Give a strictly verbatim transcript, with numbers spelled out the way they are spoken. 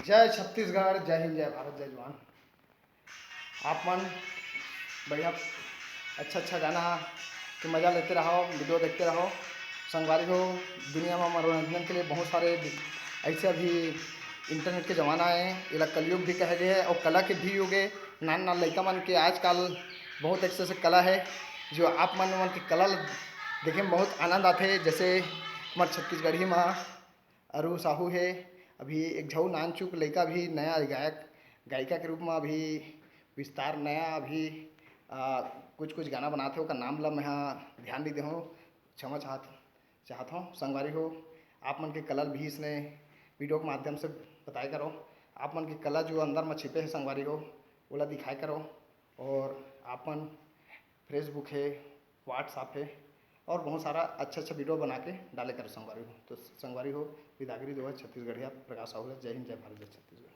जय छत्तीसगढ़, जय हिंद, जय भारत, जय जवान। आप मन बढ़िया अच्छा अच्छा गाना के मजा लेते रहो, वीडियो देखते रहो। संगवारी हो, दुनिया में मनोरंजन के लिए बहुत सारे ऐसे अभी इंटरनेट के ज़माना है, एला कलयुग भी कहे गए है और कला के भी युग है। नान नान लइका मन के आजकल बहुत ऐसे ऐसे कला है जो आप मन मन के कला ल देखे में बहुत आनंद आथे। जैसे हमारे छत्तीसगढ़ी में अरु साहू हे, अभी एक झऊ नानचुक लइका भी नया गायक गायिका के रूप में अभी विस्तार नया अभी आ, कुछ कुछ गाना बनाते, ओकर नाम ला मैं ध्यान नहीं देहूँ, क्षमा चाहत चाहत हूँ। संगवारी हो, आप मन के कला भी इसने वीडियो के माध्यम से बताए करो। आप मन के कला जो अंदर में छिपे है संगवारी हो, ओला दिखाए करो। और आप मन फेसबुक है, व्हाट्सएप है और बहुत सारा अच्छा अच्छा वीडियो बना के डाले करो संगवारी हो। तो संगवारी हो, विदागरी देवत छत्तीसगढ़िया प्रकाश साहू ला। जय हिंद, जय भारत, जय छत्तीसगढ़।